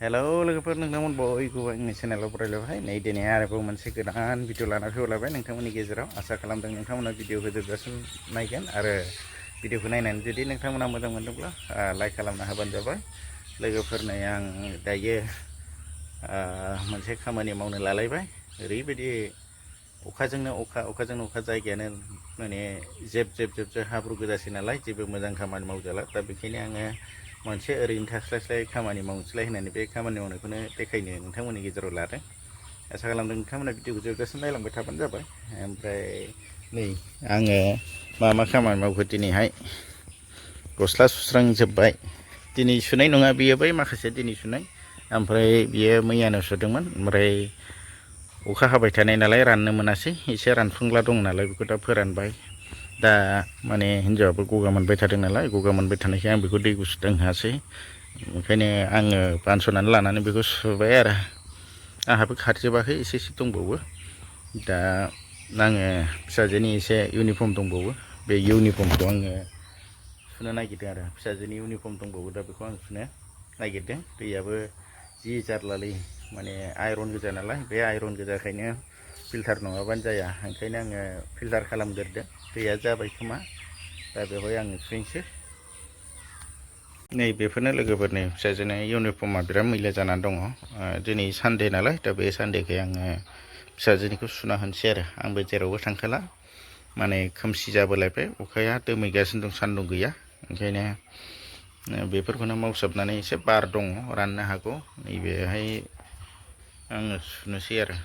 hello लोगोफोर नोंथांमोन बयखौबो आंनि चेनेलाव बरायलायबाय नै दिनै आरोबाव मोनसे गोदान भिडिअ लाना फैलायबाय नोंथांमोननि गेजेराव आसा खालामदों नोंथांमोना भिडिअखौ जोबजासिम नायगोन आरो भिडिअखौ नायनानै जुदि नोंथांमोना मोजां मोनदोंब्ला लाइक खालामना होबानो जाबाय लोगोफोरनो आं दायो मोनसे खामानि मावनो लालायबाय ओरैबायदि अखाजोंनो अखा जायगायानो माने जेब हाब्रु गोजासै नालाय जेबो मोजां खामानि मावजाला दा बेखायनो आङो मोनसे ओरैनो थास्लायस्लाय खामानि मावनोसैलाय होननानै बे खामानि मावनायखौनो देखायनो नोंथांमोननि गेजेराव लादों आसा खालामदों नोंथांमोना भिडिअखौ जोबजासिम नायलांबाय थाबानो जाबाय ओमफ्राय नै आङो मा खामानि मावखो दिनैहाय गस्ला सुस्रांजोब्बाय दिनै सुनाय नङा बियो बै माखासे दिनै सुनाय ओमफ्राय बियो मैयानो सुदोंमोन ओमफ्राय अखा हाबाय थानाय नालाय राननो मोनासै एसे रानफुंला दं नालाय बेखौ दा फोरानबाय दा माने हिन्जावाबो गगा मोनबाय थादों नालाय गगा मोनबाय थानायखाय आं बेखौ दै गुसु लोंहोआसै ओंखायनो आङो बानस'नानै लानानै बेखौ सुबाय आरो आंहाबो खारजोबाखै एसे दंबावो दा आङो फिसाजोनि एसे इउनिफर्म दंबावो बे इउनिफर्मखौ आङो सुनो नागिरदों आरो फिसाजोनि इउनिफर्म दंबावो दा बेखौ आं सुनो नागिरदों दैयाबो जि जारलालै माने आयरन गोजा नालाय बे आयरन गोजाखायनो फिल्टार नङाबानो जाया ओंखायनो आङो फिल्टार खालामग्रोदों दैया जाबाय खोमा दा बेवहाय आङो सुहैनोसै नै बेफोरनो लोगोफोरनि फिसाजोनि इउनिफर्मा बिराद मैला जानानै दङ दिनै सानडे नालाय दा बे सानडेखाय आङो फिसाजोनिखौ सुना होनोसै आरो आंबो जेरावबो थांखाला माने खोमसि जाबोलायबाय अखाया दोमैगासिनो दं सान्दुं गैया ओंखायनो बेफोरखौनो मावसाबनानै एसे बार दङ राननो हागौ नैबेहाय आङो सुनोसै आरो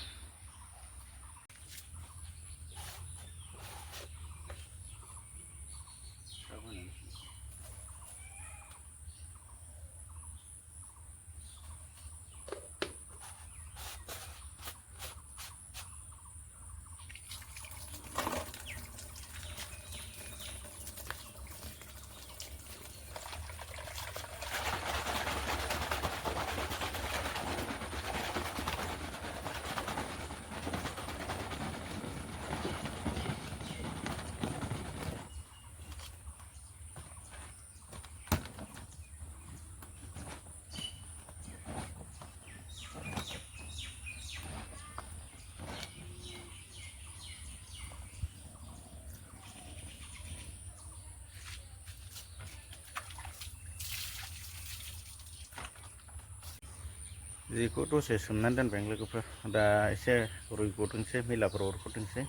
जिखौ दसे सोमनानै दोनबाय लोगोफोर दा एसे रुइग'दोंसै मैलाफोर अरग'दोंसै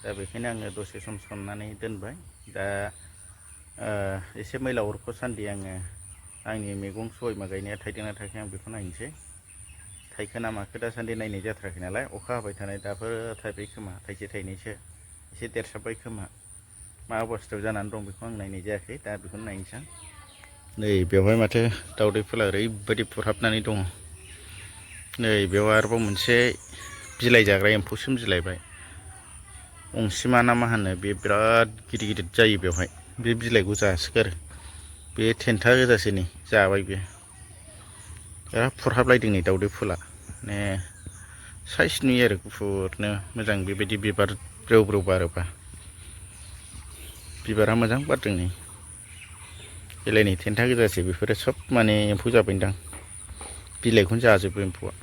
दा बेखायनो आङो दसे सम सोमनानै दोनबाय दा एसे मैला अरग'सान्दि आङो आंनि मैगं सबायबिमा गायनाया थाइदोंना थायाखै आं बेखौ नायनोसै थाइखोना माखो दासान्दि नायनाय जाथाराखै नालाय अखा हाबाय थानाय दाफोर थाइबाय खोमा थाइसे थाइनैसो एसे देरसाबबाय खोमा मा अबस्थायाव जानानै दं बेखौ आं नायनाय जायाखै दा बेखौनो नायनोसै नै बेवहाय माथो दावदै फुला ओरैबायदि फुरहाबनानै दङ नै बेयाव आरोबाव मोनसे बिलाइ जाग्रा एम्फौ सोमजिलायबाय अंसिमा ना मा होनो बे बिराद गिदिर जायो बेवहाय बे बिलाइखौ जासोगारो बे थेन्था गोजासै नै जाबाय बे बिराद फुरहाबलायदों नै दावदै फुला माने साइस नुयो आरो गुफुरनो मोजां बेबायदि बिबार ब्रेव ब्रेव बारोबा बिबारा मोजां बारदों नै बेलाय नै थेन्था गोजासै बेफोरो सब माने एम्फौ जाबायदां बिलाइखौनो जाजोबो एम्फौआ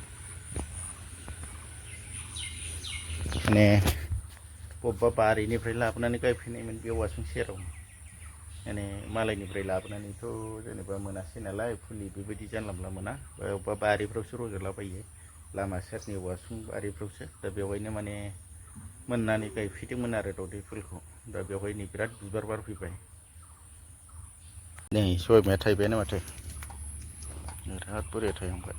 माने बबेबा बारिनिफ्राय लाबोनानै गायफैनायमोन बे औवासुं सेराव माने मालायनिफ्राय लाबोनानैथ' जेनेबा मोनासै नालाय फुलि बेबायदि जानला मोनला मोना बबेबा बारिफ्रावसो रज'लाबायो लामा सेरनि औवासुं बारिफ्रावसो दा बेवहायनो माने मोननानै गायफैदोंमोन आरो दावदै फुलखौ दा बेवहाय नै बिराद बिबार बारफैबाय नै सबायबिमाया थाइबायानो माथो बिराद बुरजा थायहांबाय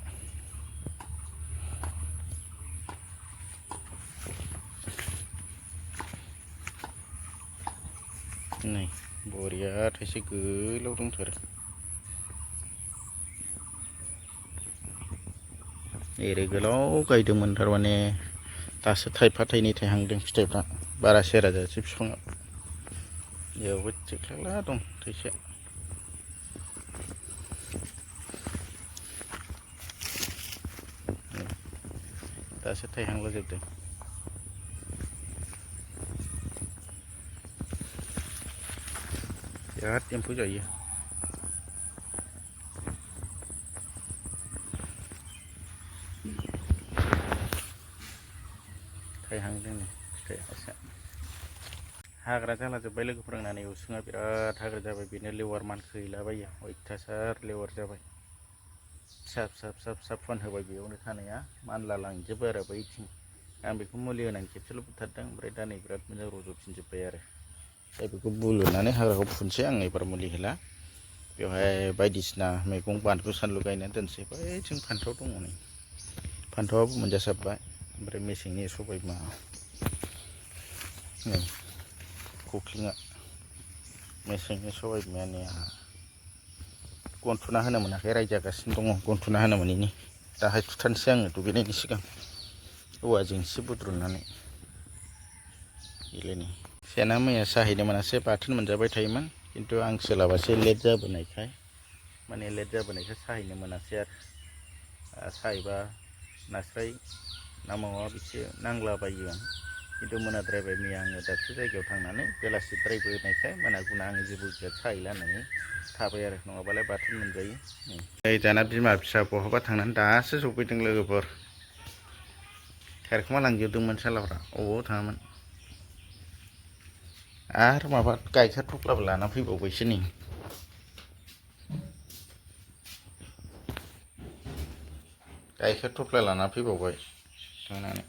नै बरिया थाइसे गोलाव दंथारो एरै गोलाव गायदोंमोन थारमाने दासो थाइफा थाइनै थायहांदों फिथाइफ्रा बारा सेरा जायासै बिफाङा बेयावबो थिख्लाला दं थाइसे दासो थायहांला जोबदों बिराद एम्फौ जायो थाइहांदों नै फिथाइ एसे हाग्रा जाला जोब्बाय लोगो फोरोंनानै उसुङा बिराद हाग्रा जाबाय बेनो लेवार मानखोहैलाबायो अयथासार लेवार जाबाय फिसा फिसा फिसा फिसा फुवान होबाय बेयावनो थानाया मानला लांजोबो आरो बैथिं आं बेखौ मुलि होनानै खेबसेल' बुथारदों ओमफ्राय दा नै बिराद मोजां रज'फिनजोब्बाय आरो दा बेखौ बुलुनानै हाग्राखौ फुनसै आं एबार मुलि होला बेवहाय बायदिसिना मैगं बानलु सानलु गायनानै दोनसै बैथिं फान्थाव दङ नै फान्थावाबो मोनजासाबबाय ओमफ्राय मेसेंनि सबाय बिमा नै खख्लिङा मेसेंनि सबाय बिमाया नै आंहा गनथुना होनो मोनाखै रायजागासिनो दङ गनथुना होनो मोनैनि दाहाय थुथारनोसै आङो दुगैनायनि सिगां औवाजों एसे बुद्रुनानै गेलेनि सेना मैया साहैनो मोनासै बाथोन मोनजाबाय थायोमोन खिन्थु आं सोलाबासै लेट जाबोनायखाय साहैनो मोनासै आरो साहैबा नास्राय ना मावा बिसो नांलाबायो आं खिन्थु मोनाद्रायबाय मैया आङो दाबसे जायगायाव थांनानै बेलासिद्रायबो होनायखाय मोना गुना आङो जेबो गैया साहैला होननानै थाबाय आरो नङाबालाय बाथोन मोनजायो नै दाना बिमा फिसा बहाबा थांनानै दासो सफैदों लोगोफोर खेरखोमा लांजोबदोंमोन सालाफ्रा अबाव थाङामोन आरो माबा गाइखेर थफ्लाबो लाना फैबावबायसो नै गाइखेर थफ्ला लाना फैबावबाय थांनानै